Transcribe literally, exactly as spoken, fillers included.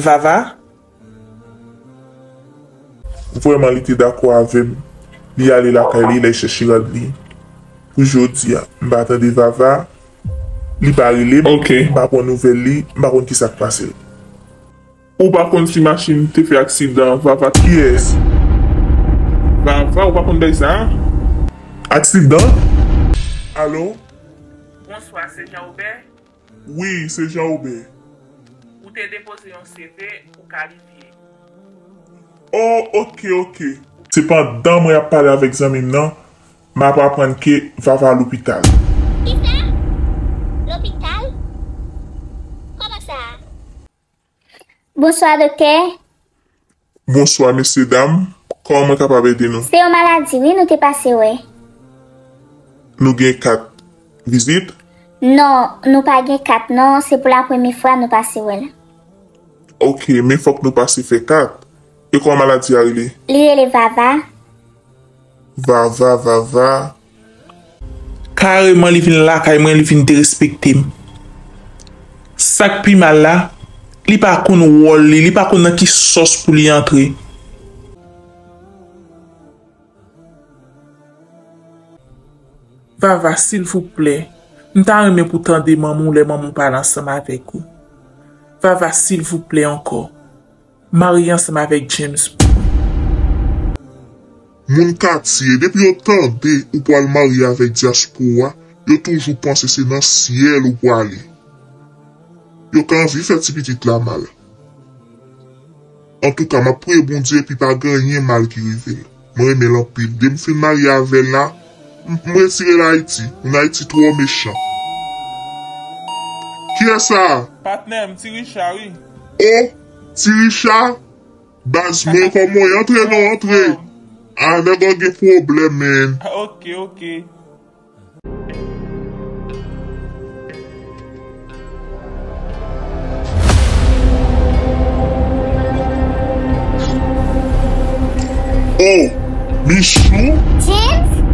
Vava? Vrèman, li te dakò avè m. Li ale lakay li, l al chèche rad li. Pou jodi a, m pa tande Vava. Li pa rele m. Ok. M pa pran nouvèl li. M pa konn ki sa k pase l. Ou pa konn si machin te fè aksidan, Vava? Kiyès? Vava, ou pa konn bagay sa a? Aksidan? Alo? Bonswa, se Jean Aubert? Wi, se Jean Aubert. Ou te depoze yon C V, ou kalifye. Oh, ok, ok. Se pandan mwen ap pale avèk zanmi m nan, m ap aprann ke Vava lopital. Kisa? Lopital? Kòman sa? Bonswa, doktè. Bonswa, mesye dam. Kòman mwen kapab ede nou? Se yon maladi, wi, nou te pase wè. Nou gen kat vizit? Non, nou pa gen kat, non. Se pou la premye fwa nou pase wè l. Ok, men fòk nou pase fè kat. E kòman maladi a rele? Li rele Vava. Vava, Vava. Kareman, li vin lakay mwen, li vin derespekte m. Sa k pi mal la, li pa konn wòl li, li pa konn nan ki sòs pou li antre. Vava, silvouplè, m ta renmen pou tande manman w lè manman w pale ansanm avèk ou. Vava, silvouplè ankò. Marye ansanm avèk James pou mwen. Moun katye, depi yo tande ou pral marye avèk dyaspora, yo toujou panse se nan syèl ou prale. Yo ka anvi fè ti pitit la mal. Antouka, m ap priye Bondye epi pa gen anyen mal ki rive l. Mwen renmen l anpil. Depi m fin marye avè l la, m, m retire l Ayiti. Moun Ayiti twò mechan. Kiyès sa a? Patnè m, Ti Richa, wi. O, Ti Richa? Baz mwen, kòman w ye? Antre non, antre. Ah, nèg ou gen pwoblèm, man. Ah, ok, ok. Oh, Michou? James?